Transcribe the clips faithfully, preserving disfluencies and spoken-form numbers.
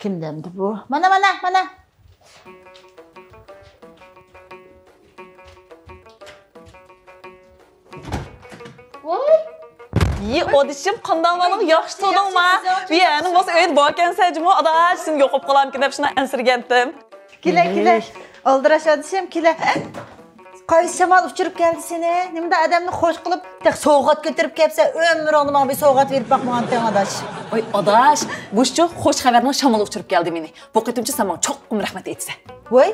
كىمدەمدۇ بۇ؟ مانا، مانا، مانا. ۋاي. يى، ئادىشىم، قانداق ئەھۋالىڭ؟ ياخشى تۇردۇڭما؟ ياخشى، ياخشى. يە، ئەنە بولسا ئۆيدە باركەنسەن جۇمۇ، ئاداش، سېنى يوقاپ قالامكىن دەپ شۇنداق ئەنسىرىگەنتىم. كېلە، كېلە. ئالدىراش ئادىشىم، كېلە. قايسى شامال ئۇچۇرۇپ كەلدى سېنى؟ نېمىدە ئادەمنى خوش قىلىپ، تېخى سوۋغات كۆتۈرۈپ كەپسەن؟ ئۆمرۈڭدە ماڭا بىر سوۋغات بېرىپ باقمىغانتىڭ، ئاداش. ۋاي، ئاداش، مۇشۇ خوش خەۋەرنىڭ شامىلى ئۇچۇرۇپ كەلدى مېنى. بۇ قېتىمچە سەن ماڭا چوقۇم رەھمەت ئېيتىسەن. ۋاي،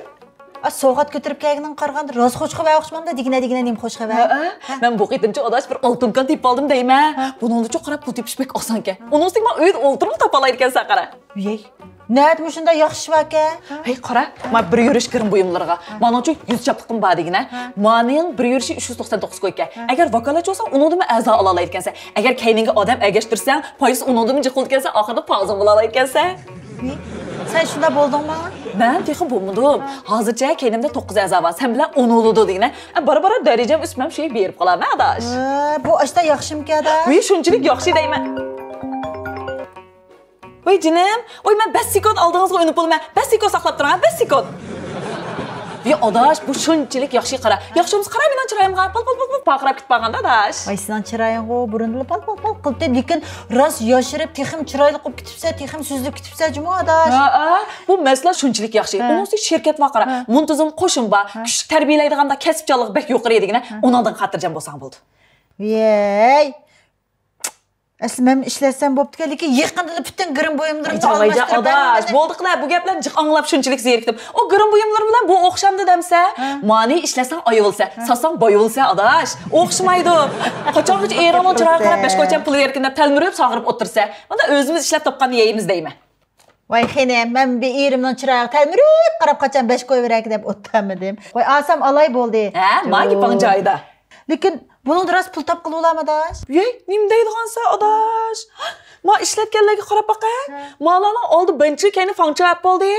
ئا، سوۋغات كۆتۈرۈپ كەلگىنىڭگە قارىغاندا راست خوش خەۋەر ئوخشىمامدا، دېگىنە، دېگىنە نېمە خوش خەۋەر؟ ھە، ھە. مەن بۇ قېتىمچە ئاداش بىر ئالتۇن كان تېپىپ ئالدىم دەيمەن. ھە. بۇنىڭدىنچۇ قاراپ پۇل تېپىش بەك ئاسانكەن. ئۇنىڭ ئۈستىگە مانا ئۆيدە ئولتۇرۇپمۇ تاپالايدىكەنسەن قارا. ۋىي، نەدىمۇ شۇنداق ياخشى ئىش باركەن؟ ھەي، قارا، مانا بىر يۈرۈش گىرىم بۇيۇملىرىغا. ھە. مانىڭچۇ يۈز چاپلىقىم بار دېگىنە. ھە. مانىڭ بىر يۈرۈشى ئۈچ يۈز توقسان توققۇز كويكەن. ھە. ئەگەر ۋاكالەتچى بولساڭ، ئۇنىڭدىنمۇ ئەزا ئالالايدىكەنسەن. ئەگەر كەينىڭگە ئادەم ئەگەشتۈرسەڭ، پايدىسى ئۇنىڭدىنمۇ جىق بولىدىكەنسەن، ئاخىرىدا پازىڭ بولالايدىكەنسەن. ۋىي، سەن شۇنداق بولدۇڭمۇ؟ مەن تېخى بولمىدىم. ھە. ھازىرچە كەينىمدە توققۇز ئەزا بار. سەن بىلەن ئون بولىدۇ دېگىنە. ئە، بارا-بارا دەرىجەم ئۆسۈپ، مەن شۇ يەرگە بېرىپ قالامەن، ئاداش. ھە، بۇ ئاشتا ياخشىمىكەن، ئاداش؟ ۋىي، شۇنچىلىك ياخشى دەيمەن. ۋاي جېنىم، ۋاي مەن بەش سېكۇنت ئالدىڭىزغا ئۈنۈپ بولىمەن. بەش سېكۇنت ساقلاپ تۇرۇڭ، بەش سېكۇنت. ۋىي ئاداش، بۇ شۇنچىلىك ياخشى قارا. ياخشى بولمىسا قارا مېنىڭ چىرايىمغا. پال، پال، پال، پال، پارقىراپ كېتىپ بارغاندا ئاداش. ۋاي سېنىڭ چىرايىڭغۇ بۇرۇندىلا پال، پال، پال قىلتى. لېكىن راست ياشىرىپ تېخىمۇ چىرايلىق بولۇپ كېتىپسەن، تېخىمۇ سۈزۈلۈپ كېتىپسەن جۇمۇ ئاداش. ھە، ھە. بۇ مەسىلە شۇنچىلىك ياخشى. ھە. ئۇنىڭ ئۈستىگە شىركەت بار قارا. ھە. مۇنتىزىم قوشۇن بار. ھە. كۈچلۈك تەربىيەلەيدىغاندا كەسىپچانلىقى بەك يۇقىرى دېگىنە. ھە. ئۇنىڭدىن خاتىرجەم بولساڭ بولدى. ۋىي. ئەسلى مەن ئىشلەتسەم بوپتىكەن، لېكىن يېقىندىلا پۈتۈن گىرىم بۇيۇملىرىمنى ئايجان، ئايجان، ئالماشتۇرۇپ ئاداش، بەرمەمدىم. بولدى قىلە، بۇ گەپلەرنى جىق ئاڭلاپ شۇنچىلىك زېرىكتىم. ئۇ گىرىم بۇيۇملىرى بىلەن بۇ ئوخشامدۇ دەمسە؟ ھە. مانى ئىشلەتسەڭ ئاي بولسا، ھە. ساتساڭ باي بولسا، ئاداش. ئوخشىمايدۇ. قاچانغىچە ئېرىڭنىڭ چىرايىغا قاراپ بەش كوچام پۇل بېرىكىن دەپ تەلمۈرۈپ ساغىرىپ ئولتۇرسا؟ مانا ئۆزىمىز ئىشلەپ تاپقاننى يەيمىز دەيمەن. ۋاي خېنىم، مەن بىر ئېرىمنىڭ چىرايىغا تەلمۈرۈپ قاراپ قاچان بەش كوي بېرەركى دەپ ئولتۇرمىدىم. ۋاي ئالسام ئالاي بولدى. ھە، ما گېپىڭ جايىدا. لېكىن بۇنىڭدا راست پۇل تاپقىلى بولامدۇ ئاداش؟ ۋىي، نېمە دەيدىغانسەن ئاداش؟ ما ئىشلەتكەنلەرگە قاراپ باقە. ھە. مالارنىڭ ئالدى بىنچى، كەينى فاڭچا ئەپ بولدى.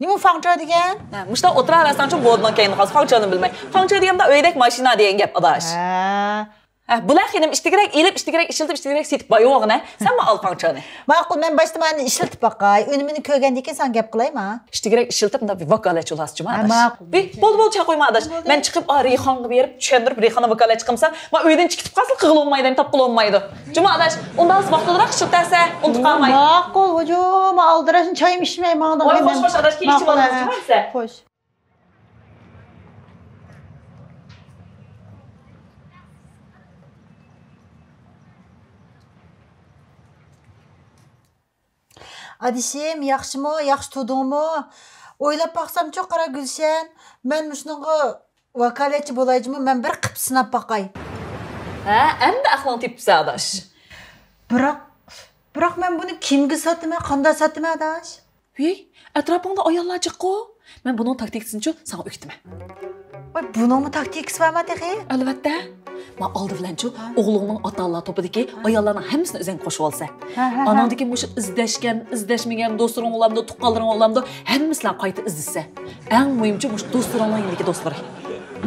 نېمە فاڭچا دېگەن؟ ھە، مۇشتا ئولتۇراۋەرسەڭچۇ بودىنىڭ كەينىدە قالسا فاڭچانى بىلمەي. فاڭچا دېگەندە ئۆيدەك ماشىنا دېگەن گەپ ئاداش. ھە. ھە، بۇلار خېنىم ئىشتىكرەك ئېلىپ، ئىشتىكرەك ئىشلىتىپ، ئىشتىكرەك سېتىپ بايىۋالغىنە. سەن ما ئال فاڭچانى. ماقۇل، مەن باشتا مانا ئىشلىتىپ باقاي. ئۈنۈمىنى كۆرگەندىن كېيىن ساڭا گەپ قىلاي ما. ئىشتىكرەك ئىشلىتىپ، مۇنداق بىر ۋاكالەتچى بولاسىچۇ ما ھە، ئاداش. ماقۇل. بى، بولدى، بولدى، چاقىرما ئاداش. بولدى. مەن چىقىپ، ئا، رىخانغا بېرىپ چۈشەندۈرۈپ، رىخاننى ۋاكالەتچى قىلمىسام، ما ئۆيدىن چىقىپ قالسا قىغىلى بولمايدۇ، تاپقىلى بولمايدۇ. جۇما ئاداش، ئۇنداق ۋاقتىدىراق ئىشلىتەرسە، ئۇنتۇپ قالماي. ماقۇل، ھۇجۇم، ما ئالدىراش، چايمۇ ئىچمەي ماڭدىڭ. ۋاي، خوش، خوش ئاداش، كېيىن ئىچىۋالىمىز، جۇما دېسە. خوش. ئادىشىم، ياخشىمۇ؟ ياخشى تۇردۇڭمۇ؟ ئويلاپ باقسامچۇ، قارا گۈلشەن، مەن مۇشۇنىڭغا ۋاكالەتچى بولايچىمۇ، مەن بىر قىپ سىناپ باقاي. ھە، ئەمدى ئەقلىڭنى تېپىپسەن، ئاداش. بىراق، بىراق مەن بۇنى كىمگە ساتىمەن، قانداق ساتىمەن، ئاداش؟ ھېي، ئەتراپىڭدا ئاياللار جىققۇ. مەن بۇنىڭ تاكتىكىسىنىچۇ ساڭا ئۆگىتىمەن. ۋاي، بۇنىڭمۇ تاكتىكىسى بارما تېخى؟ ئەلۋەتتە. مەن ئالدى بىلەنچۇ ھە. ئوغلۇڭنىڭ ئاتا-ئانىلار توپىدىكى ھە. ئاياللارنىڭ ھەممىسىنى ئۆزۈڭگە قوشۇۋالسا. ھە، ھە، ھە. ئاناڭدىكى مۇشۇ ئىزدەشكەن، ئىزدەشمىگەن دوستلىرىڭ بولامدۇ، تۇغقانلىرىڭ بولامدۇ، ھەممىسىلەرنى قايتا ئىزدىسە. ئەڭ مۇھىمچۇ مۇشۇ دوستلىرىڭنىڭ يېنىدىكى دوستلىرى.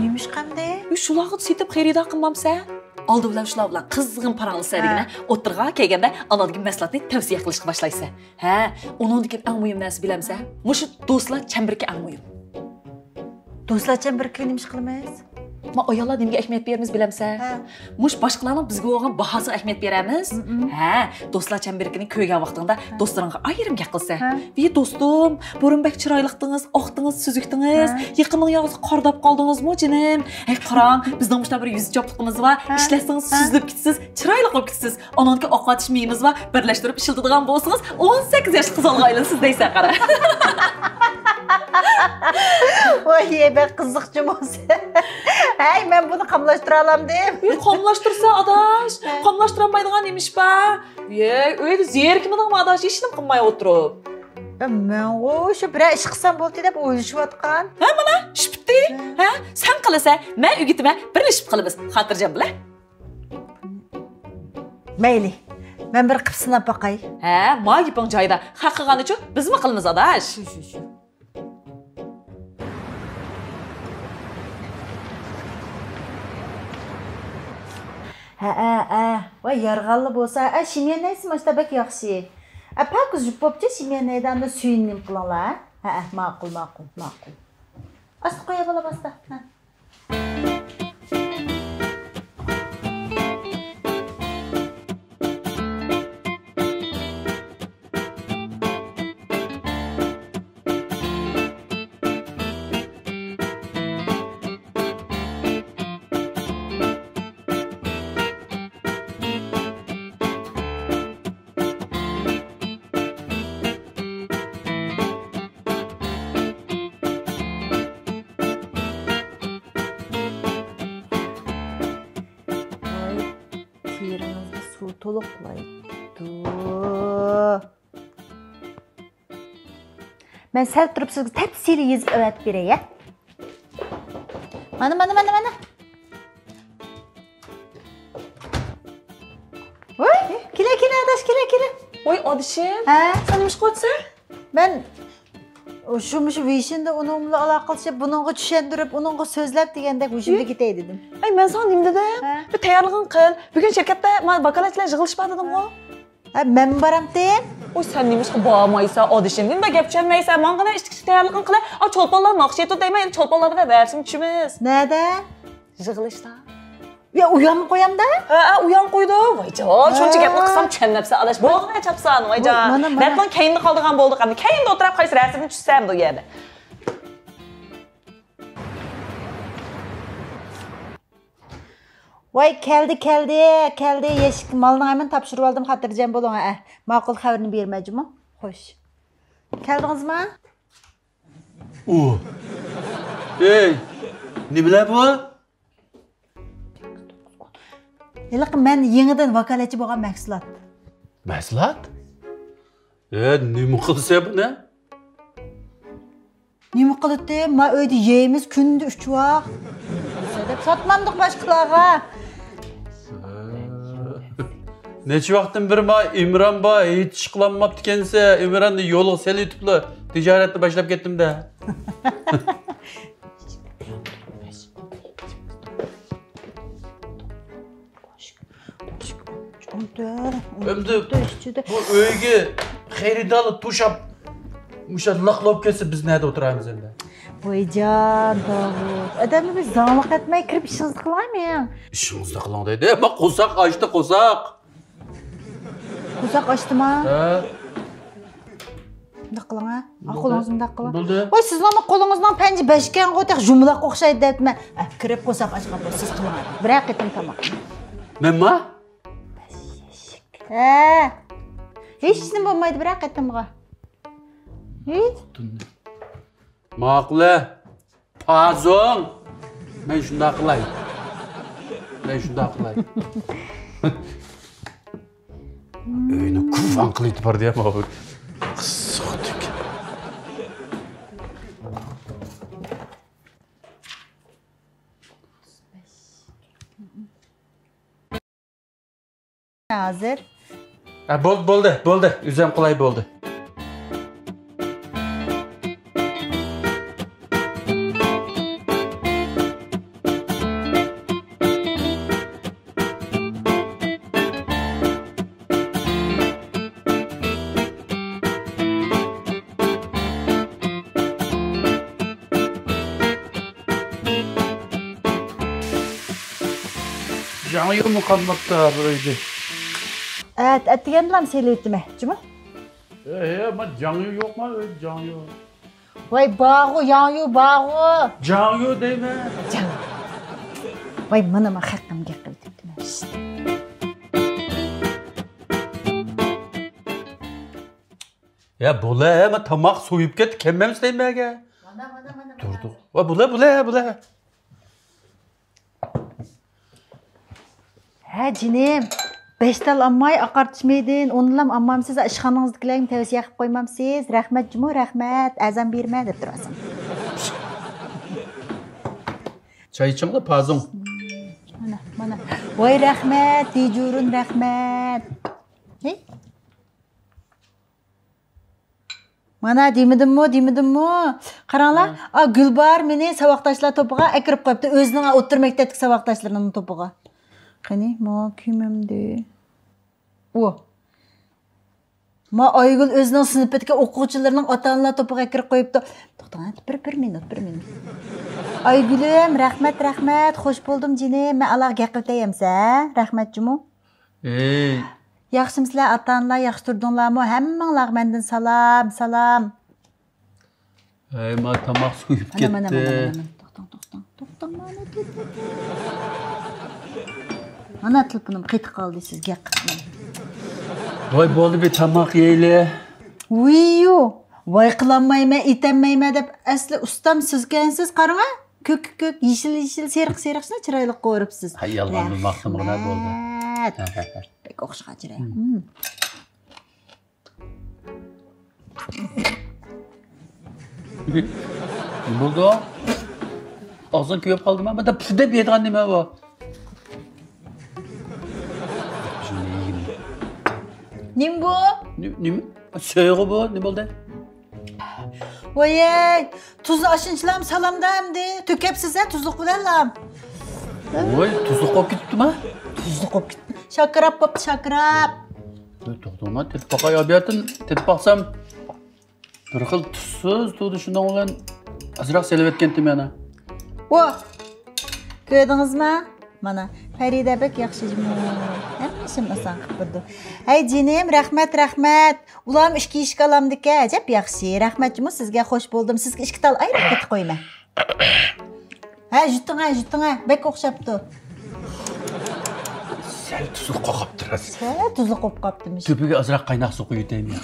نېمىشقا ئەمدى؟ شۇلارغا سېتىپ خېرىدار قىلمامسەن؟ ئالدى بىلەن شۇلار بىلەن قىزغىن پاراڭلىشىسەن ھە. دېگىنە، ئوتتۇرىغا كەلگەندە ئاناڭدىكى مەھسۇلاتنى تەۋسىيە قىلىشقا باشلايسەن. ھە، ئۇنىڭدىن كېيىن ئەڭ مۇھىم نەرسە بىلەمسەن؟ مۇشۇ دوستلار چەمبىرىكى ئەڭ مۇھىم. دوستلار چەمبىرىكىگە نېمە ئىش قىلىمىز؟ ما ئاياللار نېمىگە ئەھمىيەت بېرىمىز بىلەمسەن؟ ھە. مۇشۇ باشقىلارنىڭ بىزگە بولغان باھاسىغا ئەھمىيەت بېرەمىز. ھە، دوستلار چەمبىرىكىنى كۆرگەن ۋاقتىڭدا ھە. دوستلىرىڭغا ئايرىم گەپ قىلسەن. ھە. ۋى دوستۇم، بۇرۇن بەك چىرايلىقتىڭىز، ئاقتىڭىز، سۈزۈكتىڭىز. ھە. يېقىننىڭ ياغىسى قارىداپ قالدىڭىزمۇ جېنىم؟ ھەي قاراڭ، بىزنىڭ مۇشۇنداق بىر يۈز چاپلىقىمىز بار. ھە. ئىشلەتسىڭىز ھە. سۈزۈلۈپ كېتىسىز، چىرايلىق بولۇپ كېتىسىز. ئانىڭدىكى ئاقارتىش مېيىمىز بار، بىرلەشتۈرۈپ ئىشلىتىدىغان بولسىڭىز، ئون سەككىز ياشلىق قىز بالىغا ئايلىنىسىز دەيسەن، قارا. ۋاي، بەك قىزىق جۇمۇ. ھەي، مەن بۇنى قاملاشتۇرالامدىم. يو، قاملاشتۇرسا، ئاداش. ھە. قاملاشتۇرالمايدىغان نېمە ئىش بار؟ يەي، ئۆيدە زېرىكمىدىڭمۇ، ئاداش؟ ھېچنېمە قىلماي ئولتۇرۇپ. يا، مەنغۇ شۇ بىرەر ئىش قىلسام بولدى دەپ ئويلىشىۋاتقان. ھە، مانا، ئىش پۈتتى. ھە. ھە، سەن قىلىسەن، مەن ئۆگىتىمەن، بىرلىشىپ قىلىمىز. خاتىرجەم بولە. مەيلى، مەن بىر قىپ سىناپ باقاي. ھە، ما گېپىڭ جايىدا. خەق قىلغاننىچۇ بىزمۇ قىلىمىز، ئاداش. شۇ، شۇ، شۇ. ئە، ئە، ئە. ۋاي، يارغانلا بولسا، ئە، شىميەنەيسىمۇ ئاشتا بەك ياخشى. ئە، پاكىز يۇپ بوپچە، شىميەنەيدە ئاندا سۈيىنى نېمە قىلىڭلار، ھە؟ ھە، ئە، ماقۇل، ماقۇل، ماقۇل. ئاستا قويا بالام، ئاستا. ھە. ۋاي، تېرىڭىزنى سۇ تولۇقلايدۇ. مەن سەل تۇرۇپ سىزگە تەپسىلىي يېزىپ ئەۋەتىپ بېرەي، ھە؟ مانا، مانا، مانا، مانا. ۋاي، كېلە، كېلە، ئاداش، كېلە، كېلە. ۋاي، ئادىشىم. ھە؟ سەن نېمە ئىش قىلىۋاتىسەن؟ مەن شۇ، مۇشۇ ۋېيشىندا ئۇنىڭ بىلەن ئالاقىلىشىپ، بۇنىڭغا چۈشەندۈرۈپ، ئۇنىڭغا سۆزلەپ دېگەندەك ھۇجۇمدا كېتەي دېدىم. ئەي، مەن ساڭا نېمە دېدىم؟ ھە؟ بىر تەييارلىقىڭ قىل. بۈگۈن شىركەتتە ما ۋاكالەتچىلەر يىغىلىشى بار دېدىمغۇ؟ ھە، مەنمۇ بارامتىم؟ ئۇي، سەن نېمىشقا بارمايسەن، ئادىشىم؟ نېمە گەپ چۈشەنمەيسەن؟ ماڭغىنا ئىشتىكى تەييارلىقىڭ قىلە. ئا، چولپانلار ناخشا ئېيتىدۇ دەيمەن، ئەمدى چولپانلار بىلەن رەسىم چۈشىمىز. نەدە؟ يىغىلىشتا. يا، ئۇيانمۇ قويامدا؟ ھە، ھە، ئۇيان قويدۇم. ۋايجان، شۇنچە گەپنى قىلسام چۈشەنمەپسەن، ئاداش. بولغىنە چاپسان، ۋايجان. مانا، مانا. دەپنىڭ كەينىدە قالىدىغان بولدۇق، ئەمدى كەينىدە ئولتۇراپ قايسى رەسىمنى چۈشسەم بۇ يەردە. ۋاي، كەلدى، كەلدى، كەلدى. يەشىك مالنىڭ ھەممىنى تاپشۇرۇۋالدىم، خاتىرجەم بولۇڭ، ھە. ماقۇل خەۋىرىنى بېرىمەن جۇمۇ. خوش. كەلدىڭىزما؟ ئۇ. ئەي، نېمىلەر بۇ؟ ھېلىقى مەن يېڭىدىن ۋاكالەتچى بولغان مەھسۇلات. مەھسۇلات؟ ئە، نېمە قىلىسەن بۇنى؟ نېمە قىلىتتىم؟ ما ئۆيدە يەيمىز كۈندە ئۈچ ۋاق. دەپ ساتمامدۇق باشقىلارغا. نەچچە ۋاقىتتىن بېرى ما ئىمران بار، ھېچ ئىش قىلالماپتىكەنسە، ئىمراننى يولغا سېلىۋېتىپلا تىجارەتنى باشلاپ كەتتىم-دە. ئەمدى بۇ ئۆيگە خېرىدارلار توشاپ، مۇشۇ لىق بولۇپ كەتسە، بىز نەدە ئولتۇرارمىز ئەمدى؟ ۋايجان، داۋۇت. ئادەمنى بىر زاڭلىق ئەتمەي كىرىپ ئىشىڭىزنى قىلالمىغان. ئىشىڭىزنى قىلىڭ دەيدۇ. ئەمما قورساق ئاچتى، قورساق. قورساق ئاچتىما؟ ھە. مۇنداق قىلىڭ، ھە؟ بولدى. قولىڭىزنى مۇنداق قىلىڭ. بولدى. ۋاي، سىزنىڭمۇ قولىڭىزنىڭ پەنجە بەشكەنغۇ، تېخى يۇمىلاققا ئوخشايدۇ دەپتىمەن. ئە، كىرىپ قورساق ئاچقان بولسا سىز قىلىڭ. بىرەر قېتىم تاماق. مەنما؟ ھە. ھېچ نېمە بولمايدۇ بىرەر قېتىمغا. ھېچ. ماقۇل. پازوڭ! مەن شۇنداق قىلاي. مەن شۇنداق قىلاي. ئۆينى كۇۋاڭ قىلىۋېتىپ بار دېيەم، ئاۋۇ. قىسسىق تۈك. ھازىر. ھە، بولدى، بولدى، بولدى. ئۆزۈم قىلاي، بولدى. جاڭيۇمۇ قالماپتۇ بۇ ئۆيدە. ئەت-، ئەتىگەندىلا سېلىۋېتىمەن، جۇمۇ؟ ھە، ھە، ما جاڭيۇ يوقما ئۆيدە، جاڭيۇ؟ ۋاي، بارغۇ، ياڭيۇ بارغۇ. جاڭيۇ دەيمەن. جاڭ. ۋاي، مانا ما خەققىم گەپ قىلىۋېتىپتىمەن. يا بولە، ما تاماق سويۇپ كەت، كەممەمسە دەيمەن. مانا، مانا، مانا، مانا. تۇردۇق. ۋا بولە، بولە، بولە. ھە، جېنىم. بەش تال ئالماي، ئاقارتىش مېيدىن، ئونلام ئالمامسىز، ئىشخانىڭىزدىكىلەرگىمۇ تەۋسىيە قىلىپ قويمامسىز؟ رەھمەت جۇمۇ، رەھمەت، ئەرزان بېرىمەن دەپ تۇراسەن. چاي ئىچىڭلار، پازوڭ. مانا، مانا. ۋاي رەھمەت، دىجۇرۇن رەھمەت. ھېي. مانا دېمىدىممۇ، دېمىدىممۇ؟ قاراڭلار، ھە. ئا، گۈلباھار مېنى ساۋاقداشلار توپىغا ئەكىرىپ قويۇپتۇ، ئۆزىنىڭ ئوتتۇرا مەكتەپتىكى ساۋاقداشلىرىنىڭ توپىغا. قېنى، ما كىم ئەمدى؟ ئۇ. ما ئايگۈل ئۆزىنىڭ سىنىپىدىكى ئوقۇغۇچىلىرىنىڭ ئاتا-ئانىلار توپىغا كىرىپ قويۇپتۇ. توختاڭ، بىر، بىر مىنۇت، بىر مىنۇت. ئايگۈلۈم، رەھمەت، رەھمەت. خوش بولدۇم جېنىم. مەن ئالاغا گەپ قىلىپ دەيەمسە، ھە؟ رەھمەت جۇمۇ. ئېي. ياخشىمۇسىلەر ئاتا-ئانىلار، ياخشى تۇردۇڭلارمۇ؟ ھەممىڭلارغا مەندىن سالام، سالام. ھەي، ما تاماق سويۇپ كەتتى. مانا، مانا، مانا، مانا. توختاڭ، توختاڭ، توختاڭ، مانا، توختاڭ. مانا تېلېفونۇم قېتىپ قالدى، سىز گەپ قىلماڭ. ۋاي، بولدى، بىر تاماق يەيلى. ۋىيۇ، ۋاي قىلالمايمەن، ئېتەلمەيمەن دەپ ئەسلى ئۇستام سىزكەنسىز، قاراڭا. كۆك، كۆك، يېشىل، يېشىل، سېرىق، سېرىقنى چىرايلىق قورۇپسىز. ھەي، يالغاندىن ماختىمىغىنا بولدى. رەھمەت. بەك ئوخشىغان چىراي. مم. بولدى. ئاغزىڭ كۆيۈپ قالدىما؟ مانا پۇ دەپ يەيدىغان نېمە بۇ؟ نېمە بۇ؟ نېمە؟ سۆيغۇ بۇ، نېمە بولدى؟ ۋايەي، تۇزنى ئاشۇنچىلام سالامدا ئەمدى. تۆكەپسىز ھە، تۇزلۇق بىلەنلا. ۋاي، تۇزلۇق بولۇپ كېتىپتىما؟ تۇزلۇق بولۇپ كېتىپتۇ. شاكىراپ بوپتۇ، شاكىراپ. توختاڭ، تېتىپ باقاي، ئابىياتىن تېتىپ باقسام، بىر خىل تۇزسىز تۇرىدۇ، شۇنىڭ بىلەن ئازراق سېلىۋەتكەنتىم يەنە. ۋا! كۆردىڭىزما؟ مانا، پەرىدە بەك ياخشى جۇمۇ. ھەممە ئىشىمنى ئاسان قىلىپ بېرىدۇ. ھەي جېنىم، رەھمەت، رەھمەت. ئۇلارمۇ ئىككى يېشىك ئالامدىكەن، ئەجەب ياخشى. رەھمەت جۇمۇ سىزگە، خوش بولدۇم. سىزگە ئىككى تال ئايرىپ كېتىپ قويىمەن. ھە، يۇتۇڭ ھە، يۇتۇڭ ھە، بەك ئوخشاپتۇ. سەل تۇزلۇق قوقۇپتۇ راست. سەل تۇزلۇق قوپ قاپتىمىش. تۆپىگە ئازراق قايناق سۇ قۇيۇۋېتەيمۇ؟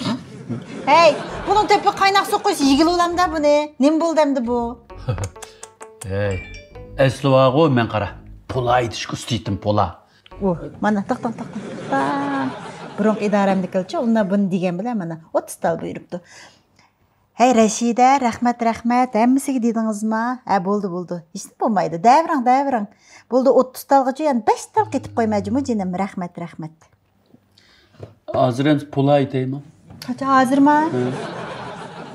ھەي، بۇنىڭ تۆپىگە قايناق سۇ قۇيسا يېگىلى بولامدا بۇنى. نېمە بولدى ئەمدى بۇ؟ ھەي، ئەسلى بارغۇ، مەن قارا، پولا ئېتىشكە ئۇستا ئىدىم، پولا. ئۇ، مانا، تىق، تىق، تىق، تىق، تىق. بۇرۇنقى ئىدارەمدىكىلەرچۇ، ئۇنداق بۇنى دېگەن بىلەن مانا ئوتتۇز تال بۇيرۇپتۇ. ھەي رەشىدە، رەھمەت، رەھمەت، ھەممىسىگە دېدىڭىزما؟ ھە، بولدى، بولدى. ھېچنېمە بولمايدۇ. دەۋېرىڭ، دەۋېرىڭ. بولدى، ئوتتۇز تالغىچۇ يەنە بەش تال قېتىپ قويماي جۇمۇ جېنىم. رەھمەت، رەھمەت. ھازىر ئەمدى پولا ئېتەيمۇ؟ قاچان، ھازىرما؟ ھە.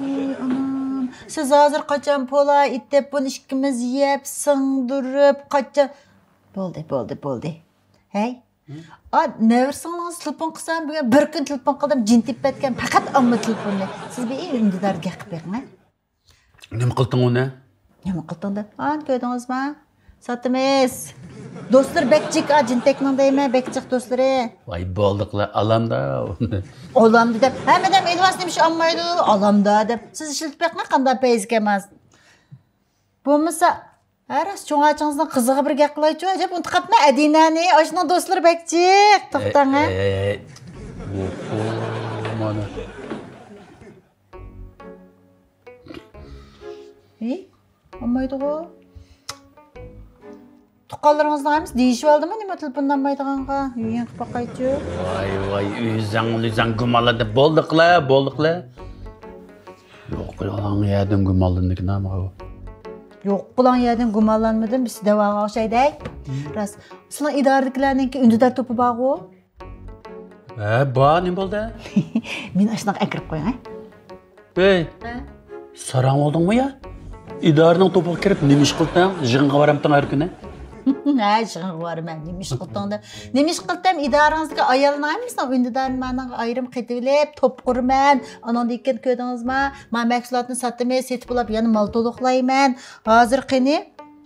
ئەي ئانام، سىز ھازىر قاچان پولا ئېتىپ، بۇنى ئىككىمىز يەپ، سىڭدۈرۈپ، قاچان؟ بولدى، بولدى، بولدى. ھەي. ئا، نەۋرىسىڭىز تېلېفون قىلسام، بۈگۈن بىر كۈن تېلېفون قىلدىم، جىن تېپىپ كەتكەن، پەقەت ئالما تېلېفوننى. سىز بىر ئۈندىداردا گەپ قىلىپ بېقىڭ، ھە؟ نېمە قىلدىڭ ئۇنى؟ نېمە قىلدىڭ دەپ؟ ئا، كۆردىڭىزما؟ ساتىمىز. دوستلىرى بەك جىق، ئا، جىنتەكنىڭ دەيمەن، بەك جىق دوستلىرى. ۋاي، بولدۇقلا، ئالامدا ئۇنى. ئالامدا دەپ، ھەممە ئادەم ئېلىۋالسا نېمە ئىش ئالمايدۇ؟ ئالامدا دەپ. سىز ئىشلىتىپ بېقىڭ، قانداق پەيزىكەن ئەمەس. بولمىسا، ھە، راست، چوڭ ئاچىڭىزنىڭ قىزىغا بىر گەپ قىلايچۇ، ئەجەب ئۇنتۇپ قاپتىمەن ئەدىنەنى، ئاشۇنىڭ دوستلىرى بەك جىق، توختاڭ، ھە. ئەي، ئەي، ئەي. ئوھو، مانا. ھېي، ئالمايدىغۇ. تۇغقانلىرىڭىزنىڭ ھەممىسى دېيىشىۋالدىمۇ نېمە تېلېفوننى ئالمايدىغانغا؟ يېڭىپ باقايچۇ. ۋاي، ۋاي، ئۆزەڭ، ئۆزەڭ گۇمانلاندى. بولدۇقلا، بولدۇقلا. يوق، يالاڭ يەردىن گۇمانلاندىكىن ھەممە. يوق، يالاڭ يەردىن گۇمانلانمىدىم، بىز دەۋاغا ئوخشايدەي. راست، سىلىڭ ئىدارىدىكىلەرنىڭكى ئۈندىدار توپى بارغۇ؟ ھە، بار، نېمە بولدى؟ مېنى ئاشۇنداق ئەكىرىپ قويۇڭ، ھە؟ ھەي، ھە؟ ساراڭ بولدۇڭمۇ يا؟ ئىدارىنىڭ توپىغا كىرىپ نېمە ئىش قىلتىڭ؟ يىغىنغا بارامتىڭ ھەر كۈنى؟ ھە، يىغىنغا بارىمەن. نېمە ئىش قىلتىڭ دەپ. نېمە ئىش قىلتىم؟ ئىدارىڭىزدىكى ئايالنىڭ ھەممىسىنىڭ ئۈندىدارىنى مانىڭغا ئايرىم قېتىۋېلىپ، توپ قۇرىمەن. ئاناندىن كېيىن كۆردىڭىزما؟ ما مەھسۇلاتنى ساتىمىز، سېتىپ بولاپ يەنە مال تولۇقلايمەن. ھازىر قېنى؟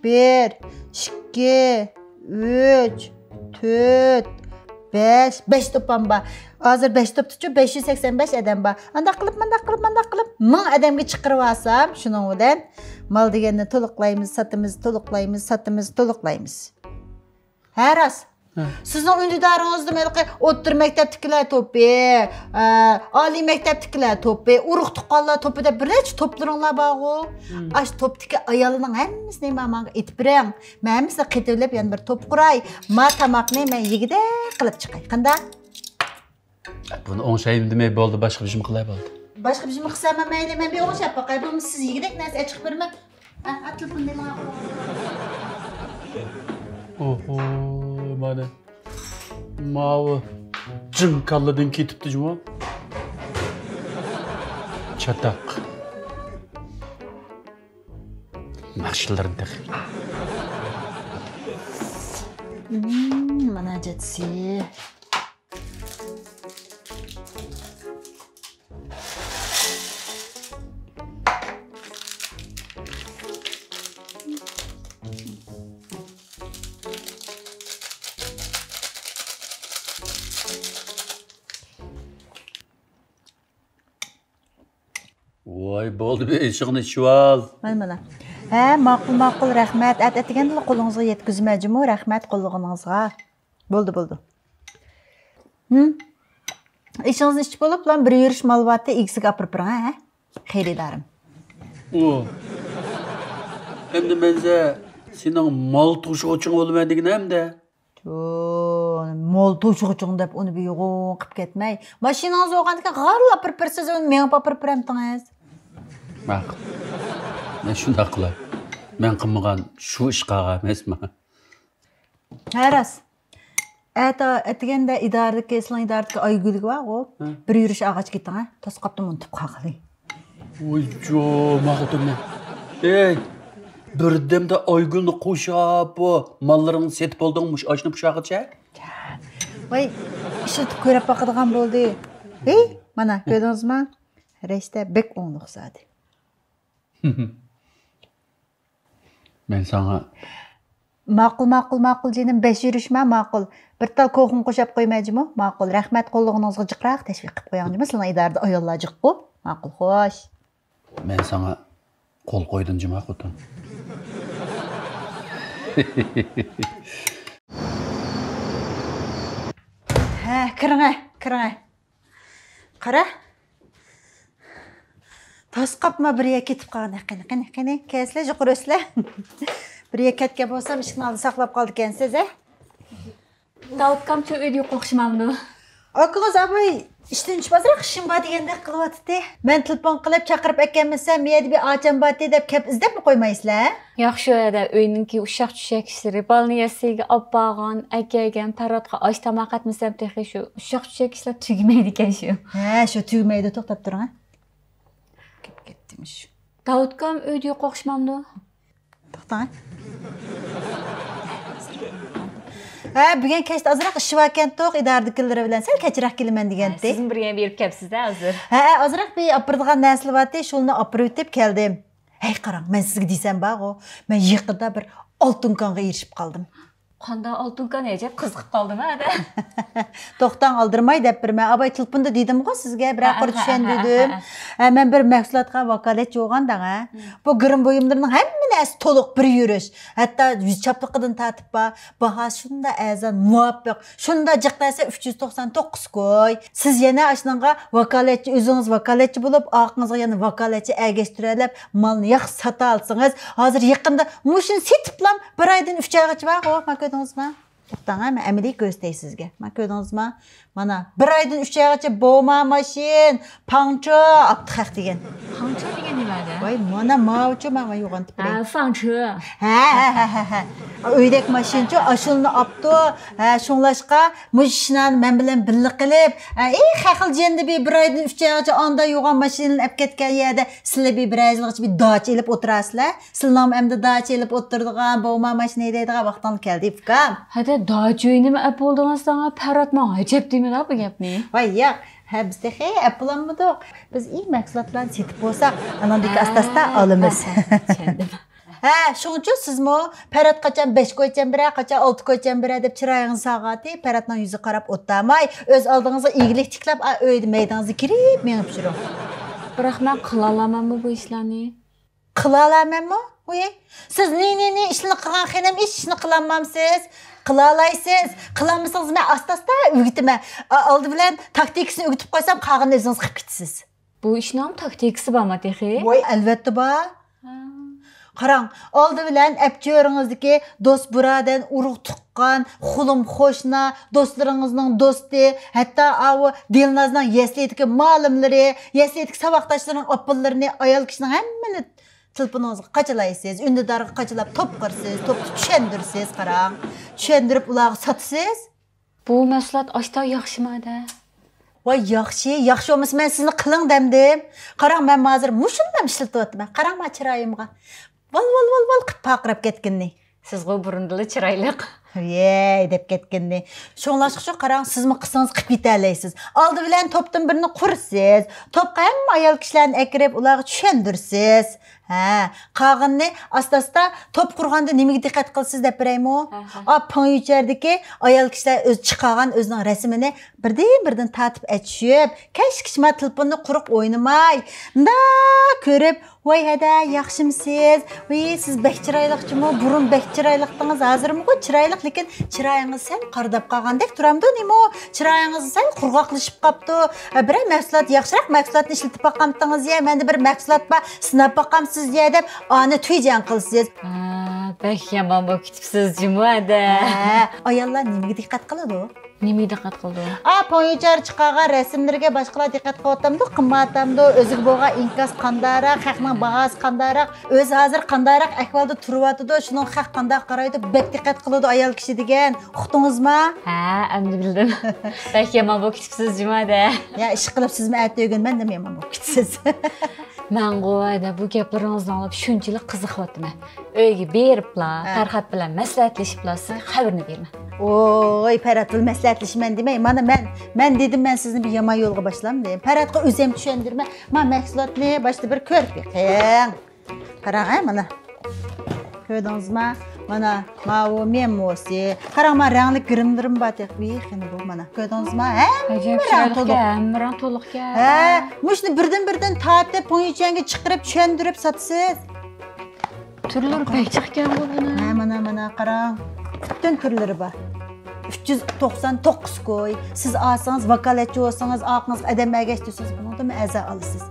بىر، ئىككى، ئۈچ، تۆت، بەش، بەش توپام بار. ھازىر بەش توپتىچۇ بەش يۈز سەكسەن بەش ئادەم بار. ئانداق قىلىپ، مانداق قىلىپ، مانداق قىلىپ، مىڭ ئادەمگە چىقىرىۋالسام، شۇنىڭ بىلەن مال دېگەننى تولۇقلايمىز، ساتىمىز، تولۇقلايمىز، ساتىمىز، تولۇقلايمىز. ھە، راست. ھە. سىزنىڭ ئۈندىدارىڭىزدىمۇ ھېلىقى ئوتتۇرا مەكتەپتىكىلەر توپى، ئە، ئالىي مەكتەپتىكىلەر توپى، ئۇرۇق تۇغقانلار توپى دەپ بىر نەچچە توپلىرىڭلار بارغۇ. مم. ئاشۇ توپتىكى ئايالنىڭ ھەممىسىنى ماڭا ئېتىپ بېرىڭ. مەن ھەممىسىنى قېتىۋېلىپ يەنە بىر توپ قۇراي. ما تاماقنى مەن يېگۈدەك قىلىپ چىقاي. قانداق؟ بۇنى ئوڭشايمەن دېمەي بولدى، باشقا بىر ئىشمۇ قىلاي بولدى. باشقا بىر ئىشمۇ قىلسام مەيلى، مەن بىر ئوڭشاپ باقاي. بولمىسا سىز يېگۈدەك نەرسە ئەچىقىپ بېرىمەن. ھە، ھە، تېلېفوننى ماڭا قويۇڭ. ئوھو، مانا. ماۋۇ جىڭ كاللىدىن كېتىپتۇ جۇمۇ. چاتاق. ناخشىلىرىنى تېخى. مم، ناجاتسى. ۋاي، بولدى، بىر ئېشىقنى ئىچىۋال. مانا، مانا. ھە، ماقۇل، ماقۇل، رەھمەت. ئەت-، ئەتىگەندىلا قولىڭىزغا يەتكۈزىمەن جۇمۇ، رەھمەت قوللىغىنىڭىزغا. بولدى، بولدى. ھىم؟ ئېشىڭىزنى ئىچىپ بولۇپلا بىر يۈرۈش مال بارتى، ئىگىسىگە ئاپىرىپ بېرىڭ، ھە؟ خېرىدارىم. ئۇ. ئەمدى مەنزە سېنىڭ مال توشۇغۇچىڭ بولىمەن دېگىنە ئەمدى. جو، مال توشۇغۇچىڭ دەپ ئۇنى بىر يوغان قىپ كەتمەي. ماشىنىڭىز بولغاندىكىن غارلا ئاپىرىپ بېرىسىز، ئۇنى مېڭىپ ئاپىرىپ بېرەمتىڭىز. ماقۇل. مەن شۇنداق قىلاي. مەن قىلمىغان شۇ ئىش قالغان ئەمەسما؟ ھە، راست. ئەتە، ئەتىگەندە ئىدارىدىكى، سىلىڭ ئىدارىدىكى ئايگۈلگە بارغۇ. ھە. بىر يۈرۈش ئالغاچ كېتىڭ، ھە. توسۇپ قاپتىمەن، ئۇنتۇپ قالغىلى. ۋوي جو، ماقۇل تۇرمەن. ئەي، بىردەمدە ئايگۈلنى قوشاپ، بۇ ماللىرىڭنى سېتىپ بولدۇڭمۇ؟ مۇشۇ ئاشنى پۇشاغىچە. ۋاي، ئىشلىتىپ كۆرۈپ باقىدىغان بولدى. ھېي، مانا، كۆردىڭىزما؟ رەشتە بەك ئوڭلۇق زادى. مەن ساڭا. ماقۇل، ماقۇل، ماقۇل، جېنىم، بەش يۈرۈشما، ماقۇل. بىر تال كوخۇن قوشاپ قويماي جۇمۇ، ماقۇل. رەھمەت قوللىغىنىڭىزغا جىقراق تەشۋىق قىپ قويۇڭ جۇمۇ، سىلىڭ ئىدارىدا ئاياللار جىققۇ. ماقۇل، خوش. مەن ساڭا قول قويدۇم جۇمۇ، خوتۇن. ھە، كىرىڭە، كىرىڭە. قارا. تاس قاپما بىر يەرگە كېتىپ قالغان. قېنى، قېنى، قېنى. كەلسىلە، يۇقىرى ئۆسلە. بىر يەرگە كەتكەن بولسام، ئىشىكنىڭ ئالدىدا ساقلاپ قالىدىكەنسىز، ھە؟ داۋۇت ئاكامچۇ ئۆيدە يوق ئوخشىمامدۇ؟ ئاكىڭىز ئاباي ئىشتىن چۈشۈپ ئازراق ئىشىم بار دېگەندەك قىلىۋاتىتى. مەن تېلېفون قىلىپ چاقىرىپ ئەكەلمىسەم، مۇ يەردە بىر ئاچام بارتى دەپ كەپ ئىزدەپمۇ قويمايسىلەر؟ ياق، شۇ يەردە ئۆينىڭكى ئۇششاق چۈششەك ئىشلىرى، بالىنى يەسلىگە ئاپارغان، ئەكەلگەن، پەرھاتقا ئاش تاماق ئەتمىسەم تېخى شۇ ئۇششاق چۈششەك ئىشلار تۈگىمەيدىكەن شۇ. ھە، شۇ تۈگىمەيدۇ، توختاپ تۇرۇڭ، ھە. كېلىپ كەتتىم شۇ. داۋۇت ئاكام ئۆيدە يوق ئوخشىمامدۇ؟ توختاڭ. ھە، بۈگۈن كەچتە ئازراق ئىشى باركەنتۇق، ئىدارىدىكىلىرى بىلەن سەل كەچرەك كېلىمەن دېگەنتى. سىزمۇ بىر يەرگە بېرىپ كەپسىز-دە ھازىر. ھە، ھە، ئازراق بىر ئاپىرىدىغان نەرسىلەر بارتى، شۇلىنى ئاپىرىۋېتىپ كەلدىم. ھەي، قاراڭ، مەن سىزگە دېسەم بارغۇ، مەن يېقىندا بىر ئالتۇن كانغا ئېرىشىپ قالدىم. قانداق ئالتۇن كان، ئەجەب قىزىقىپ قالدىم-ھە. توختاڭ، ئالدىرىماي دەپ بېرىمەن. ئاباي تېلېفوندا دېدىمغۇ سىزگە، بىرەر قۇر چۈشەندۈردۈم. ھە، مەن بىر مەھسۇلاتقا ۋاكالەتچى بولغان دەڭە. بۇ گىرىم بۇيۇملىرىنىڭ ھەممە نەرسە تولۇق بىر يۈرۈش. ھەتتا يۈز چاپلىقىدىن تارتىپ بار. باھاسى شۇنداق ئەرزان، مۇۋاپىق. شۇنداق جىق نەرسە ئۈچ يۈز توقسان توققۇز كوي. سىز يەنە ئاشۇنىڭغا ۋاكالەتچى، ئۆزىڭىز ۋاكالەتچى بولۇپ، ئارقىڭىزغا يەنە ۋاكالەتچى ئەگەشتۈرەلەپ، مالنى ياخشى ساتالىسىڭىز، ھازىر يېقىندا مۇشۇنى سېتىپلام بىر ئايدىن ئۈچ ئايغىچە بارغۇ، ما كۆردىڭىزما؟ توختاڭ، ھە، مەن ئەمەلىي كۆرسىتەي سىزگە. ما كۆردىڭىزما؟ مانا، بىر ئايدىن ئۈچ ئايغىچە بوما ماشىن، پاڭچو، ئاپتىخەق دېگەن. پاڭچو دېگەن نېمە دە؟ ۋاي، مانا ماۋۇچۇ، مانا يوغان تىپلىرى. ھە، فاڭچو. ھە، ھە، ھە، ھە، ھە. ئۆيدەك ماشىنىچۇ، ئاشۇلىنى ئاپتۇ. ھە، شۇڭلاشقا مۇشۇ ئىشنى مەن بىلەن بىللە قىلىپ، ھە، ئى، خەخىل جەندىبى بىر ئايدىن ئۈچ ئايغىچە ئاندا يوغان ماشىنىنى ئەپ كەتكەن يەردە سىلە بىر، بىر ئاي يىلغىچە بىر داچا ئېلىپ ئولتۇراسىلە. سىلىنىڭمۇ ئەمدى داچا ئېلىپ ئولتۇرىدىغان، بوما ماشىنا ھەيدەيدىغان ۋاقتىڭلار كەلدى، ئۇكام. ھەدە، داچا ئۆينىمۇ ئەپ بولدىڭىز ساڭا، پەرھات ماڭا ئەجەب دېمىدى بۇ گەپنى. ۋاي ياق، ھە، بىز تېخى ئەپ بولالمىدۇق. بىز ئى مەھسۇلاتلارنى سېتىپ بولساق، ئاناندىن كېيىن ئاستا-ئاستا ئالىمىز. ھە، ھە، ھە، چۈشەندىم. ھە، شۇڭىچۇ سىزمۇ پەرھات قاچان بەش كويچەن بېرە، قاچان ئالتە كويچەن بېرە دەپ چىرايىڭىزنى سالغانتى، پەرھاتنىڭ يۈزىگە قاراپ ئولتۇرماي، ئۆز ئالدىڭىزغا ئىگىلىك تىكلەپ، ئا، ئۆيدە مەيدىڭىزدە كىرىپ مېڭىپ يۈرۈڭ. بىراق مەن قىلالامەنمۇ بۇ ئىشلارنى؟ قىلالامەنمۇ؟ ۋۇي، سىز نى، نى، نى ئىشلىرىنى قىلغان خېنىم، ھېچ ئىشنى قىلالمامسىز؟ قىلالايسىز. قىلالمىسىڭىز مەن ئاستا-ئاستا ئۆگىتىمەن. ئا-، ئالدى بىلەن تاكتىكىسىنى ئۆگىتىپ قويسام، قالغىنىنى ئۆزىڭىز قىلىپ كېتىسىز. بۇ ئىشنىڭ تاكتىكىسى بارمۇ تېخى؟ ۋاي، ئەلۋەتتە بار. ھا. قاراڭ، ئالدى بىلەن ئەپچۆرىڭىزدىكى دوست بۇرادەر، ئۇرۇق تۇغقان، خۇلۇم قوشنا، دوستلىرىڭىزنىڭ دوستى، ھەتتا ئاۋۇ دىلنازنىڭ يەسلىدىكى مۇئەللىملىرى، يەسلىدىكى ساۋاقداشلىرىنىڭ ئاپىلىرىنى، ئايال كىشىنىڭ ھەممىنى تېلېفونىڭىزغا قاچىلايسىز، ئۈندىدارغا قاچىلاپ توپ قىرىسىز، توپتا چۈشەندۈرىسىز، قاراڭ. چۈشەندۈرۈپ ئۇلارغا ساتىسىز. بۇ مەھسۇلات ئاشتا ياخشىمۇ دە؟ ۋاي ياخشى، ياخشى بولمىسا مەن سىزنى قىلىڭ دەمدىم. قاراڭ، مەن ھازىر مۇشۇنداق ئىشلىتىۋاتىمەن. قاراڭ ما چىرايىمغا. ۋال، ۋال، ۋال، ۋال قىپ پارقىراپ كەتكىنىنى. سىزغۇ بۇرۇندىلا چىرايلىق. ۋەي دەپ كەتكىنىنى. شۇڭلاشقىچۇ قاراڭ، سىزمۇ قىلسىڭىز قىلىپ يېتەلەيسىز. ئالدى بىلەن توپتىن بىرنى قۇرىسىز. توپقا ھەممە ئايال كىشىلەرنى ئەكىرىپ، ئۇلارغا چۈشەندۈرىسىز. ھە، قالغىنىنى ئاستا-ئاستا توپ قۇرغاندا نېمىگە دىققەت قىلىسىز دەپ بېرەيمۇ؟ ھە، ھە. ئا، پوڭيۈچەردىكى ئايال كىشىلەر ئۆزى چىقارغان ئۆزىنىڭ رەسىمىنى بىردىن-بىردىن تارتىپ ئەچىشىپ، كەچكىچە ما تېلېفوننى قۇرۇق ئوينىماي، مۇنداق كۆرۈپ، ۋاي ھەدە، ياخشىمۇسىز؟ ۋىي، سىز بەك چىرايلىق جۇمۇ، بۇرۇن بەك چىرايلىقتىڭىز، ھازىرمۇ چىرايلىق، لېكىن چىرايىڭىز سەل قارىداپ قالغاندەك تۇرامدۇ نېمۇ؟ چىرايىڭىز سەل قۇرغاقلىشىپ قاپتۇ. ھە، بىرەر مەھسۇلات، ياخشىراق مەھسۇلاتنى ئىشلىتىپ باقامتىڭىز يا؟ مەندە بىر مەھسۇلات بار، سىناپ باقامسىز يا دەپ، ئانى تۈيجەڭ قىلىسىز. ھە، بەك يامان بولۇپ كېتىپسىز جۇمۇ ھەدە. ھە، ئاياللار نېمىگە دىققەت قىلىدۇ؟ نېمىگە دىققەت قىلىدۇ؟ ئا، پوڭيۈچەر چىقارغان رەسىملىرىگە باشقىلار دىققەت قىلىۋاتامدۇ، قىلمايۋاتامدۇ، ئۆزىگە بولغان ئىنكاس قانداقراق، خەقنىڭ باھاسى قانداقراق، ئۆزى ھازىر قانداقراق ئەھۋالدا تۇرۇۋاتىدۇ، شۇنىڭغا خەق قانداق قارايدۇ، بەك دىققەت قىلىدۇ ئايال كىشى دېگەن. ئۇقتىڭىزما؟ ھە، ئەمدى بىلدىم. بەك يامان بولۇپ كېتىپسىز جۇمۇ ھەدە. يا، ئىشقىلىپ سىزمۇ ئەتە ئۆگۈنمەن دېمە يامان بولۇپ كېتىسىز. مەنغۇ ھەدە بۇ گەپلىرىڭىزنى ئاڭلاپ شۇنچىلىك قىزىقىۋاتىمەن. ئۆيگە بېرىپلا، ھە. پەرھات بىلەن مەسلىھەتلىشىپلا سىزگە خەۋىرىنى بېرىمەن. ۋوي، پەرھات بىلەن مەسلىھەتلىشىمەن دېمەي. مانا مەن، مەن دېدىم، مەن سىزنى بىر يامان يولغا باشلامدىم. پەرھاتقا ئۆزۈم چۈشەندۈرمە. ما مەھسۇلاتنى باشتا بىر كۆرۈپ بېقىڭ. قاراڭ، ھە، مانا. كۆردىڭىزما؟ مانا، ماۋۇ مېموسى. قاراڭ، ما رەڭلىك گىرىملىرىم بار تېخى. ۋىي، قېنى بۇ، مانا. كۆردىڭىزما؟ ھەممە ئەجەب رەڭ چىرايلىقكەن، تولۇق. ھەممە رەڭ تولۇقكەن. ھە، مۇشۇنى بىردىن-بىردىن تارتىپ، پوڭيۈچەنگە چىقىرىپ، چۈشەندۈرۈپ ساتىسىز. تۈرلىرى بەك جىقكەنغۇ بۇنىڭ. ھە، مانا، مانا، قاراڭ. پۈتۈن تۈرلىرى بار. ئۈچ يۈز توقسان توققۇز كوي. سىز ئالسىڭىز، ۋاكالەتچى بولسىڭىز، ئارقىڭىزغا ئادەم ئەگەشتۈرسىڭىز، بۇنىڭدىنمۇ ئەزا ئالىسىز.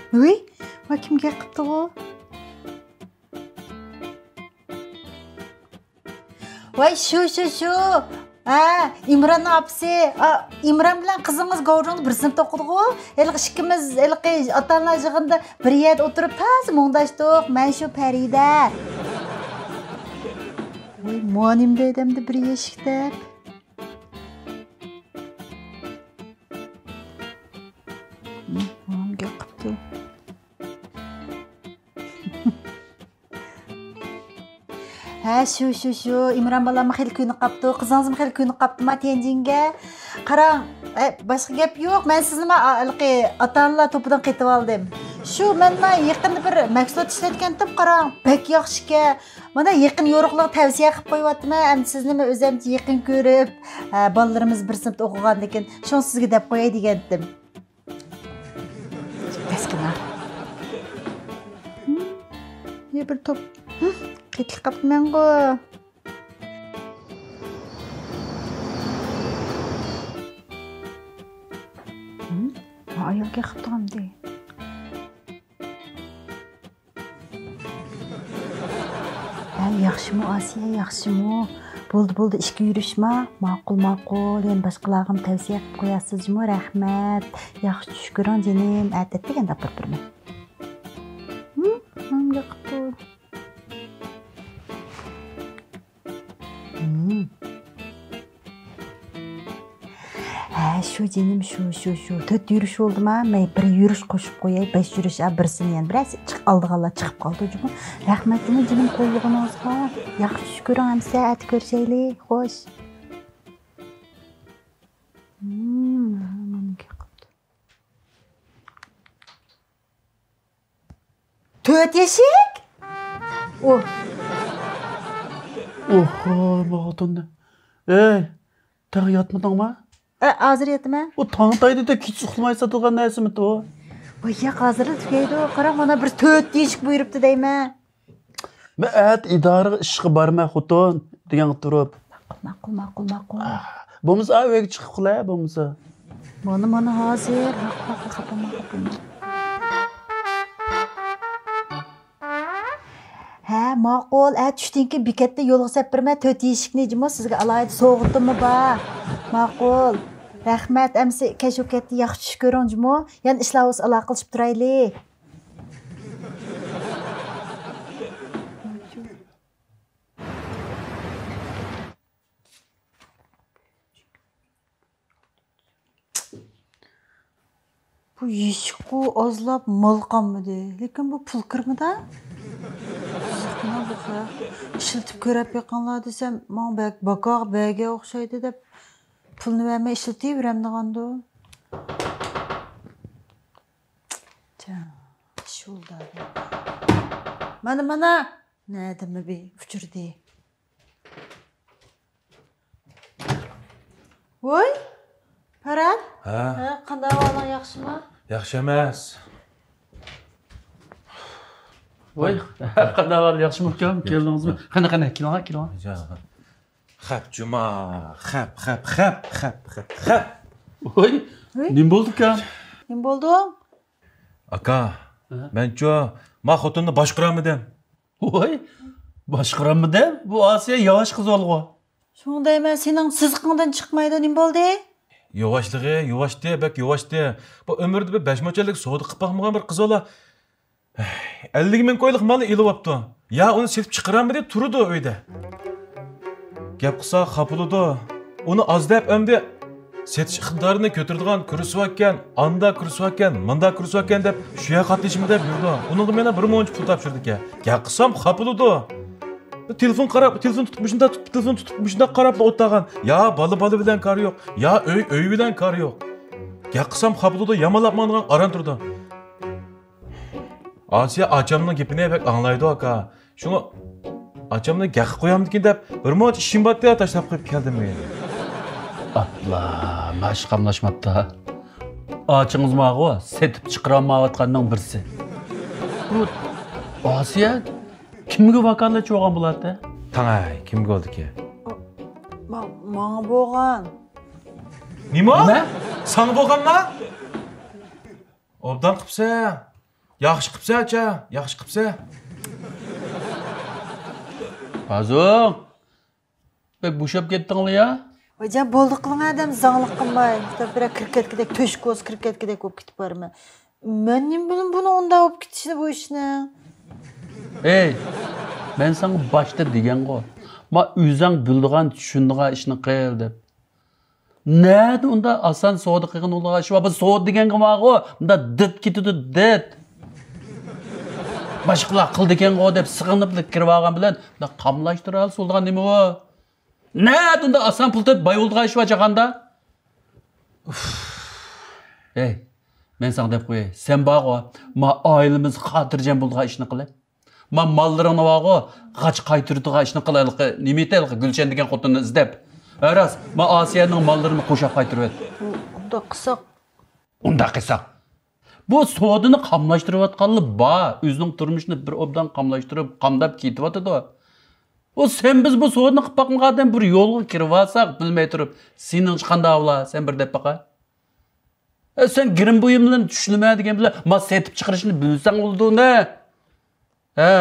ۋۇي، ۋاي، كىم گەپ قىپتىغۇ؟ ۋاي، شۇ، شۇ، شۇ. ھە، ئىمراننىڭ ئاپىسى. ئا، ئىمران بىلەن قىزىڭىز گاۋجۇڭدا بىر سىنىپتا ئوقۇدىغۇ. ھېلىقى ئىككىمىز، ھېلىقى ئاتا-ئانىلار يىغىنىدا بىر يەردە ئولتۇرۇپ تازا مۇڭداشتۇق. مەن شۇ پەرىدە. ۋاي، مۇئەللىم دەيدۇ ئەمدى بىر يەشىك دەپ. ماڭا گەپ قىپتۇ. ھە، شۇ، شۇ، شۇ. ئىمران بالاممۇ خېلى كۆنۈپ قاپتۇ. قىزىڭىزمۇ خېلى كۆنۈپ قاپتۇما تيەنجىنگە؟ قاراڭ، ئە، باشقا گەپ يوق. مەن سىزنىمۇ ھېلىقى ئاتا-ئانىلار توپىدىن قېتىۋالدىم. شۇ، مەن مانا يېقىندا بىر مەھسۇلات ئىشلەتكەنتىم، قاراڭ، بەك ياخشىكەن. مانا يېقىن يورۇقلارغا تەۋسىيە قىلىپ قويۇۋاتىمەن. ئەمدى سىزنىمۇ ئۆزۈمچە يېقىن كۆرۈپ، ھە، بالىلىرىمىز بىر سىنىپتا ئوقۇغاندىكىن، شۇڭا سىزگە دەپ قوياي دېگەنتىم. تەسكىنا. يا بىر توپ. قېتىلىپ قاپتىمەنغۇ. ھە، ئايال كېقىپتۇ ئەمدى. ھە، ياخشىمۇ، ئاسىيە، ياخشىمۇ؟ بولدى، بولدى، ئىشقا يۈرۈشما. ماقۇل، ماقۇل. يەنە باشقىلارغىمۇ تەۋسىيە قىلىپ قويارسىز جۇمۇ، رەھمەت. ياخشى چۈش كۆرۈڭ، جېنىم. ئەتە ئەتىگەندە ئاپىرىپ بېرىمەن. ھىم، ماڭا ياقىپتۇ. ھىم. ھە، شۇ جېنىم، شۇ، شۇ، شۇ. تۆت يۈرۈش بولدىما؟ مەن بىر يۈرۈش قوشۇپ قوياي، بەش يۈرۈش، ئا، بىرسىنى يەنە بىرەرسى چىق-، ئالىدىغانلار چىقىپ قالدى جۇمۇ. رەھمەت جۇمۇ جېنىم قوللىغىنىڭىزغا. ياخشى چۈش كۆرۈڭ ئەمىسە، ئەتە كۆرۈشەيلى. خوش. ھىم، مانا. تۆت يېشىك؟ ئۇھ. ئوھو، ما خوتۇننى. ئەي، تېخى ياتمىدىڭما؟ ئە، ھازىر ياتىمەن. ئۇ تاڭ ئاتايدۇ-دە، كېچە ئۇخلىماي ساتىدىغان نەرسىمىتى ئۇ؟ ۋاي ياق، ھازىرلا تۈگەيدۇ. قاراڭ، مانا بىر تۆت يېشىك بۇيرۇپتۇ دەيمەن. مەن ئەتە ئىدارىگە ئىشقا بارىمەن خوتۇن دېگەنگە تۇرۇپ. ماقۇل، ماقۇل، ماقۇل، ماقۇل. ئاھ، بولمىسا ئا، ئۆيگە چىقىپ قىلە، بولمىسا. مانا، مانا ھازىر. ماقۇل، ماقۇل، خاپا، ماقۇل. ھە، ماقۇل. ئە، چۈشتىن كېيىن بېكەتتە يولغا سەپ بېرىمەن، تۆت يېشىكنى جۇمۇ، سىزگە ئالاھىدە سوۋغىتىممۇ بار. ماقۇل. رەھمەت، ئەمىسە كەچ ئۇ كەتتى، ياخشى چۈش كۆرۈڭ جۇمۇ. يەنە ئىشلار بولسا ئالاقىلىشىپ تۇرايلى. بۇ يېشىققۇ ئازلاپ مال قالمىدى. لېكىن بۇ پۇل كىرمىدى. قىزىقمۇ بۇ خەق. ئىشلىتىپ كۆرەپ بېقىڭلار دېسەم، ماڭا بەك باكاغا بەرگەن ئوخشايدۇ دەپ پۇلنى بەرمەي ئىشلىتىۋېرەمدىغاندۇ. جان، شۇلدا. مانا، مانا. نەدىمۇ بى ئۇچۇردى. ۋوي، پەرھات. ھە؟ ھە، قانداق ئەھۋالىڭ، ياخشىمۇ؟ ياخشى ئەمەس. ۋوي، قانداق ئەھۋال، ياخشىمۇ ئۇكام؟ كەلدىڭىزمۇ؟ قېنى، قېنى، كېلىڭە، كېلىڭە. جان. خەپ جۇما، خەپ، خەپ، خەپ، خەپ، خەپ، خەپ. ۋوي، ۋوي. نېمە بولدى ئۇكام؟ نېمە بولدۇڭ؟ ئاكا، ھە؟ مەنچۇ، ما خوتۇننى باشقۇرالمىدىم. ۋوي، باشقۇرالمىدىم؟ بۇ ئاسىيە ياۋاش قىز بولغۇ. شۇڭا دەيمەن، سېنىڭ سىزىقىڭدىن چىقمايدۇ، نېمە بولدى؟ ياۋاشلىقى، ياۋاشتى، بەك ياۋاشتى. بۇ ئۆمرىدە بىر بەش مو چەنلىك سودا قىلىپ باقمىغان بىر قىز بالا. ئەللىك مىڭ كويلۇق مالنى ئېلىۋاپتۇ. يا ئۇنى سېتىپ چىقىرالمىدى، تۇرىدۇ ئۆيدە. گەپ قىلسا خاپا بولىدۇ. ئۇنى ئاز دەپ ئەمدى سېتىش ئىقتىدارىنى كۆتۈرىدىغان كۇرسىۋاككەن، ئاندا كۇرسىۋاككەن، ماندا كۇرسىۋاككەن دەپ شۇ يەرگە قاتنىشىمەن دەپ يۈرىدۇ. ئۇنىڭغا مانا بىر مۇنچە پۇل تاپشۇرىدىكەن. گەپ قىلسام خاپا بولىدۇ. تېلېفون قاراپ، تېلېفون تۇتۇپ مۇشۇنداق تۇتۇپ، تېلېفون تۇتۇپ مۇشۇنداق قاراپلا ئولتۇرغان. يا بالا بالا بىلەن كارى يوق، يا ئۆي ئۆي بىلەن كارى يوق. گەپ قىلسام خاپا بولىدۇ، يامانلاپ ماڭىدىغان ئاران تۇرىدۇ. ئاسىيە ئاچامنىڭ گېپىنى بەك ئاڭلايدۇ، ئاكا. شۇڭا ئاچامنى گەپ قىلىپ قويامدىكىن دەپ بىر مۇنچە ئىشىم بارتتى، تاشلاپ قويۇپ كەلدىم. ئاپلا، ماش قاملاشماپتۇ. ئاچىڭىز ماغۇ سېتىپ چىقىرالمايۋاتقاننىڭ بىرسى. بۇ ئاسىيە كىمگە ۋاكالەتچى بولغان بولاتتى؟ تاڭاي، كىمگە بولدىكى؟ ما-، ماڭا بولغان. نېمە؟ نېمە؟ ساڭا بولغانما؟ ئوبدان قىپسەن. ياخشى قىپسەن، ئاچا. ياخشى قىپسەن. بازۇڭ. بەك بوشاپ كەتتىڭلار يا؟ ۋايجان، بولدى قىلىڭ ئادەم زاڭلىق قىلماي. بىرەر كىرىپ كەتكۈدەك، تۆشۈك بولسا كىرىپ كەتكۈدەك بولۇپ كېتىپ بارىمەن. مەن نېمە بىلىمەن بۇنىڭ ئۇنداق بولۇپ كېتىشىنى بۇ ئىشنىڭ. ئەي، مەن ساڭا باشتا دېگەنغۇ. ما ئۆزۈڭ بىلىدىغان، چۈشىنىدىغان ئىشنى قىل دەپ. نەدە ئۇنداق ئاسان سودا قىلغىنىڭلار ئىش بار؟ بۇ سودا دېگەنگە ماغۇ، مۇنداق دىت كېتىدۇ، دىت. باشقىلار قىلىدىكەنغۇ دەپ سېغىنىپلا كىرىۋالغان بىلەن، مۇنداق قاملاشتۇرالسا بولىدىغان نېمە ئۇ؟ نەدە ئۇنداق ئاسان پۇل تېپىپ باي بولىدىغان ئىش بار جاھاندا؟ ئۇف. ھەي، مەن ساڭا دەپ قوياي، سەن بارغۇ، ما ئائىلىمىز خاتىرجەم بولىدىغان ئىشنى قىلە. ما ماللىرىڭنى بارغۇ، غاچ قايتۇرىدىغان ئىشنى قىل، ھېلىقى نېمە ئېيتە، ھېلىقى گۈلشەن دېگەن خوتۇننى ئىزدەپ. ھە راست، ما ئاسىيەنىڭ ماللىرىنى قوشاپ قايتۇرۇۋەت. ئۇنداق قىلساق. ئۇنداق قىلساق. بۇ سودىنى قاملاشتۇرۇۋاتقانلار بار، ئۆزىنىڭ تۇرمۇشىنى بىر ئوبدان قاملاشتۇرۇپ، قامداپ كېتىۋاتىدۇ. ئۇ سەن بىز بۇ سودىنى قىلىپ باقمىغاندىن بىر يولغا كىرىۋالساق بىلمەي تۇرۇپ، سېنىڭچە قانداق بولا؟ سەن بىر دەپ باقە. ئە، سەن گىرىم بۇيۇم بىلەن چۈشىنىمەن دېگەن بىلەن، ما سېتىپ چىقىرىشنى بىلسەڭ بولىدۇ نە؟ ھە.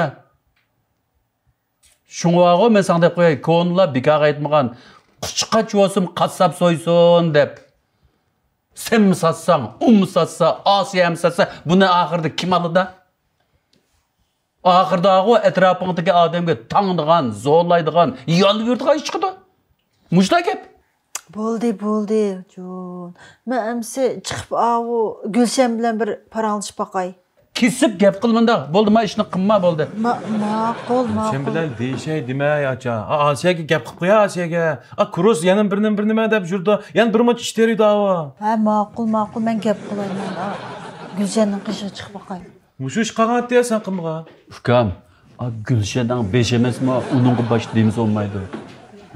شۇڭىۋاغۇ مەن ساڭا دەپ قوياي، كونىلار بىكارغا ئېيتمىغان، قۇچقاچ بولسۇن، قاسساپ سويسۇن دەپ. سەنمۇ ساتساڭ، ئۇمۇ ساتسا، ئاسىيەمۇ ساتسا، بۇنى ئاخىرىدا كىم ئالىدۇ؟ ئاخىرىداغۇ ئەتراپىڭدىكى ئادەمگە تاڭىدىغان، زورلايدىغان، يالۋۇرىدىغان ئىش چىقىدۇ. مۇشۇنداق گەپ. بولدى، بولدى، جون. مەن ئەمسە چىقىپ ئاۋۇ گۈلشەن بىلەن بىر پاراڭلىشىپ باقاي. كېسىپ گەپ قىل مۇنداق. بولدى، ما ئىشنى قىلما، بولدى. ما-، ماقۇل، گۈلشەن ماقۇل. بىلەن دېيىشەي دېمەي، ئاچا. ئا، ئاسىيەگە گەپ قىلىپ قويە، ئاسىيەگە. ئا، كروس يەنە بىر نېمە، بىر نېمە دەپ يۈرىدۇ. يەنە بىر مۇنچە ئىش تېرىيدۇ ئاۋۇ. ھە، ماقۇل، ماقۇل، مەن گەپ قىلايمەن. ئا، گۈلشەننىڭ قېشىغا چىقىپ باقاي. مۇشۇ ئىش قالغانتى سەن قىلمىغا. ئۇكام، ئا، گۈلشەننىڭ بېشى ئەمەسمۇ، ئۇنىڭغا باش دېمىسە بولمايدۇ.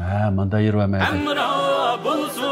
ھە، ماندا يېرى بار مەيدە. ھەمراھ بولسۇن.